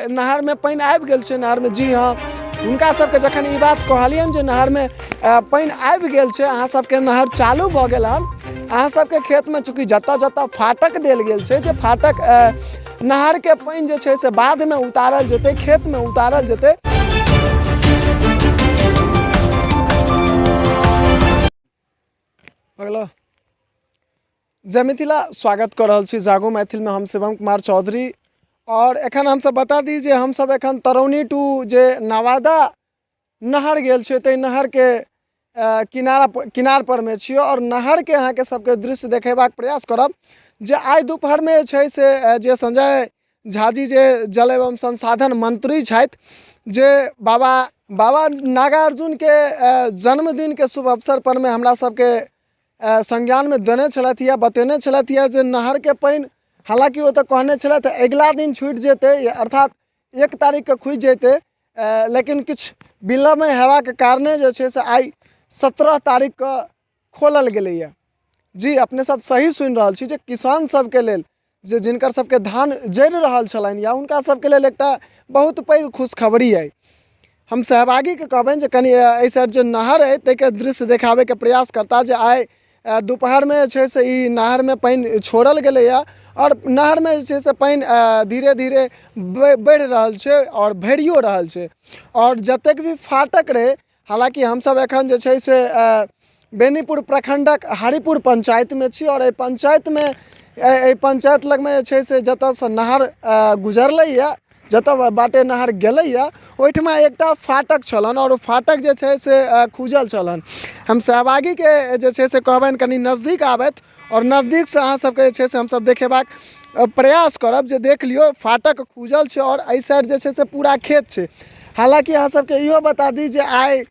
नहरमे पानि आबि गेल छै नहरमे। जी हँ, हुनका सबके जखन ई बात कहलियनि जे नहरमे पानि आबि गेल छै, अहाँ सबके नहर चालू भऽ गेल हन, अहाँ सबके खेतमे चूँकि जतऽ जतऽ फाटक देल गेल छै जे फाटक नहरके पानि जे छै से बाधमे उतारल जेतै, खेतमे उतारल जेतै। अगला जय मिथिला, स्वागत कऽ रहल छी जागो मैथिलमे, हम शिवम कुमार चौधरी। आओर एखन हमसब बता दी जे हमसब एखन तरौनी टू जे नवादा नहर गेल छै ताहि नहरके किनारा किनार परमे छी आओर नहरके अहाँके सबके दृश्य देखेबाक प्रयास करब जे आइ दुपहरमे जे छै से जे संजय झाजी जे जल एवं संसाधन मंत्री छथि जे बाबा बाबा नागार्जुनके जन्मदिनके शुभ अवसर परमे हमरा सबके संज्ञानमे देने छलथि यऽ, बतेने छलथि यऽ जे नहरके पानि, हालाँकि ओ तऽ कहने छलथि अगिला दिन छुटि जेतै, अर्थात 1 तारीखके खुजि जेतै, लेकिन किछु विलम्ब हेबाके कारणे जे छै से आइ 17 तारीखके खोलल गेलैए। जी अपने सब सही सुनि रहल छी जे किसान सबके लेल जे जिनकर सबके धान जरि रहल छलनि या हुनका सबके लेल एकटा बहुत पैघ खुशखबरी अइ। हम सहभागीके कहबनि जे कनि एहि साइड जे नहर अइ ताहिके दृश्य देखाबैके प्रयास करता जे आइ दुपहरमे जे छै से ई नहरमे पानि छोड़ल गेलैए आओर नहरमे जे छै से पानि धीरे धीरे बढ़ि रहल छै आओर भरियो रहल छै। आओर जतेक भी फाटक रहै, हालाँकि हमसब एखन जे छै से बेनीपुर प्रखण्डक हरिपुर पंचायतमे छी आओर एहि पंचायतमे एहि पंचायत लगमे जे छै से जतऽसँ नहर गुजरलैए, जतऽ बाटे नहर गेलैए, ओहिठमा एकटा फाटक छलनि आओर ओ फाटक जे छै से खुजल छलनि। हम सहभागीके जे छै से कहबनि कनि नजदीक आबथि आओर नजदीकसँ अहाँ सबके जे छै से हमसब देखेबाक प्रयास करब जे देख लियौ फाटक खुजल छै आओर एहि साइड जे छै से पूरा खेत छै। हालाँकि अहाँ सबके इहो बता दी जे आइ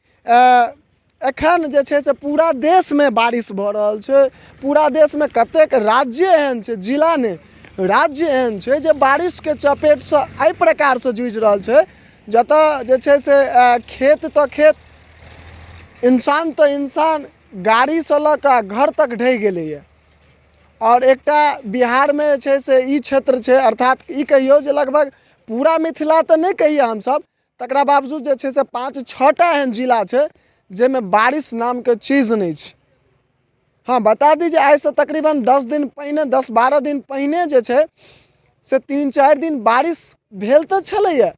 एखन जे छै से पूरा देशमे बारिश भऽ रहल छै। पूरा देशमे कतेक राज्य एहन छै, जिला नहि, राज्य एहन छै जे बारिशके चपेटसँ एहि प्रकारसँ जूझि रहल छै जतऽ जे छै से खेत तऽ खेत, इंसान तऽ इंसान, गाड़ीसँ लऽ कऽ घर तक ढहि गेलैए। आओर एकटा बिहारमे जे छै से ई क्षेत्र छै, अर्थात ई कहियौ जे लगभग पूरा मिथिला तऽ नहि कहियै हमसब, तकरा बावजूद जे छै से 5 6टा एहन जिला छै जाहिमे बारिश नामके चीज नहि छै। हँ, बता दी जे आइसँ तकरीबन 10 दिन पहिने, 10-12 दिन पहिने जे छै से 3-4 दिन बारिश भेल तऽ छलैए,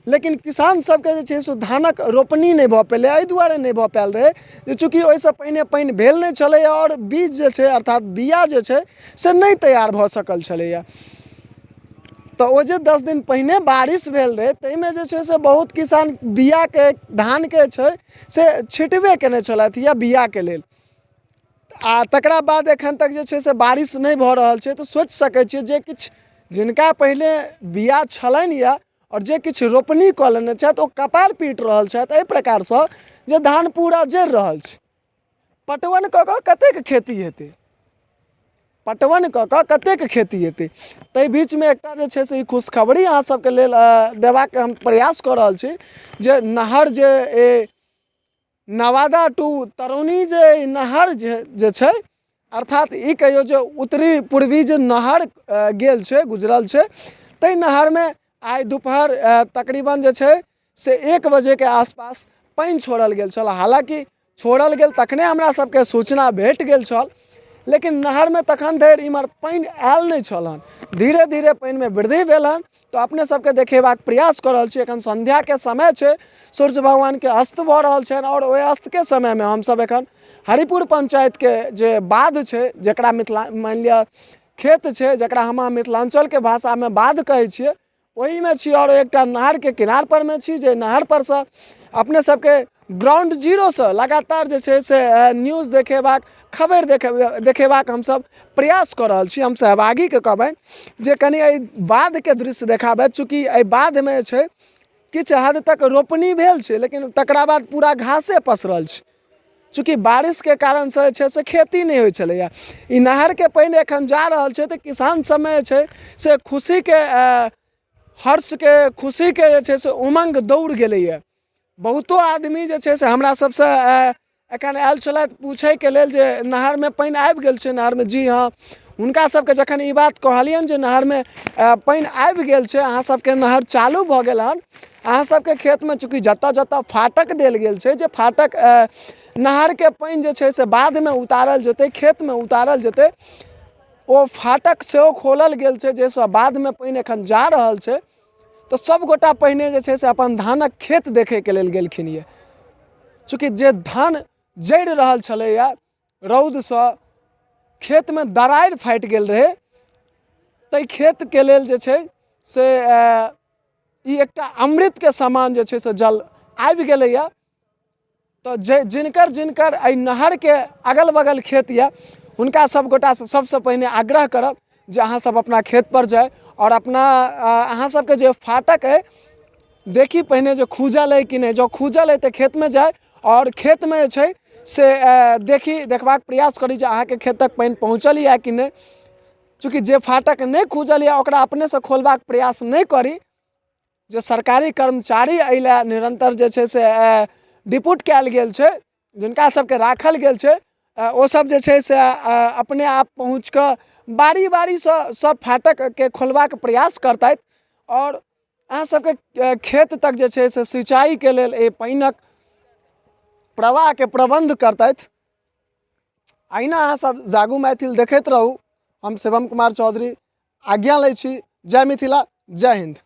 लेकिन किसान सबके जे छै से धानक रोपनी नहि भऽ पेलै। एहि दुआरे नहि भऽ पायल रहै जे चूँकि ओहिसँ पहिने पानि भेल नहि छलैए आओर बीज जे छै अर्थात बिआ जे छै से नहि तैयार भऽ सकल छलैए। तऽ ओ जे 10 दिन पहिने बारिश भेल रहै ताहिमे जे छै से बहुत किसान बिआके धानके छै से छिटबे कयने छलथि या बिआके लेल, आ तकरा बाद एखन तक जे छै से बारिश नहि भऽ रहल छै। तऽ सोचि सकै छियै जे किछु जिनका पहिले बिआ छलनि यऽ आओर जे किछु रोपनी कऽ लेने छथि ओ कपार पीट रहल छथि एहि प्रकारसँ जे धान पूरा जरि रहल छै। पटवन कऽ कऽ कतेक खेती हेतै, पटवन कऽ कऽ कतेक खेती हेतै। ताहि बीचमे एकटा जे छै से ई खुशखबरी अहाँ सबके लेल देबाक हम प्रयास कऽ रहल छी जे नहर जे ए नवादा टू तरौनी जे नहर जे छै, अर्थात ई कहियौ जे उत्तरी पूर्वी जे नहर गेल छै, गुजरल छै, ताहि नहरमे आइ दुपहर तकरीबन जे छै से 1 बजेके आसपास पानि छोड़ल गेल छल। हालाँकि छोड़ल गेल तखने हमरा सबके सूचना भेट गेल छल, लेकिन नहरमे तखन धरि इमहर पानि आयल नहि छल हन। धीरे धीरे पानिमे वृद्धि भेल हन तऽ अपने सबके देखेबाक प्रयास कऽ रहल छी। एखन संध्याके समय छै, सूर्य भगवानके अस्त भऽ रहल छनि आओर ओहि अस्तके समयमे हमसब एखन हरिपुर पंचायतके जे बाध छै, जकरा मिथिला मानि लिअ खेत छै, जकरा हम अहाँ मिथिलाञ्चलके भाषामे बाध कहै छियै, ओहिमे छी आओर एकटा नहरके किनार परमे छी जे नहर परसँ अपने सबके ग्राउंड जीरोसँ लगातार जे छै से न्यूज देखेबाक, खबरि देखेबाक हमसब प्रयास कऽ रहल छी। हम सहभागीके कहबनि जे कनि एहि बाधके दृश्य देखाबथि, चूँकि एहि बाधमे जे छै किछु हद तक रोपनी भेल छै, लेकिन तकरा बाद पूरा घासे पसरल छै। चूँकि बारिशके कारणसँ जे छै से खेती नहि होइ छलैए। ई नहरके पानि एखन जा रहल छै तऽ किसान सबमे जे छै से खुशीके हर्षके खुशीके जे छै से उमङ्ग दौड़ गेलैए। बहुतो आदमी जे छै से हमरा सबसँ एखन आयल छलथि पूछैके लेल जे नहरमे पानि आबि गेल छै नहरमे। जी हँ, हुनका सबके जखन ई बात कहलियनि जे नहरमे पानि आबि गेल छै, अहाँ सबके नहर चालू भऽ गेल हन, अहाँ सबके खेतमे चूँकि जतऽ जतऽ फाटक देल गेल छै, जे फाटक नहरके पानि जे छै से बाधमे उतारल जेतै, खेतमे उतारल जेतै, ओ फाटक सेहो खोलल गेल छै, जाहिसँ बाधमे पानि एखन जा रहल छै। तऽ सब गोटा पहिने जे छै से अपन धानक खेत देखैके लेल गेलखिन यऽ। चूँकि जे धान जरि रहल छलैए रौदसँ, खेतमे दरारि फाटि गेल रहै, ताहि खेतके लेल जे छै से ई एकटा अमृतके समान जे छै से जल आबि गेलैए। तऽ जे जिनकर जिनकर एहि नहरके अगल बगल खेत यऽ, हुनका सब गोटासँ सबसँ पहिने आग्रह करब जे अहाँ सब अपना खेतपर जाइ आओर अपना अहाँ सबके जे फाटक अइ देखी पहिने जे खुजल अइ कि नहि। जँ खुजल अइ तऽ खेतमे जाइ आओर खेतमे जे छै से देखी, देखबाक प्रयास करी जे अहाँके खेत तक पानि पहुँचल यऽ कि नहि। चूँकि जे फाटक नहि खुजल यऽ ओकरा अपनेसँ खोलबाक प्रयास नहि करी। जे सरकारी कर्मचारी एहि लए निरन्तर जे छै से डिप्यूट कयल गेल छै, जिनका सबके राखल गेल छै, ओ सब जे छै से अपने आप पहुँच कऽ बारी बारीसँ सब फाटकके खोलबाक प्रयास करतथि आओर अहाँ सबके खेत तक जे छै से सिंचाइके लेल एहि पानिक प्रवाहके प्रबन्ध करतथि। अहिना अहाँ सब जागू मैथिल देखैत रहू। हम शिवम कुमार चौधरी आज्ञा लै छी। जय मिथिला, जय हिन्द।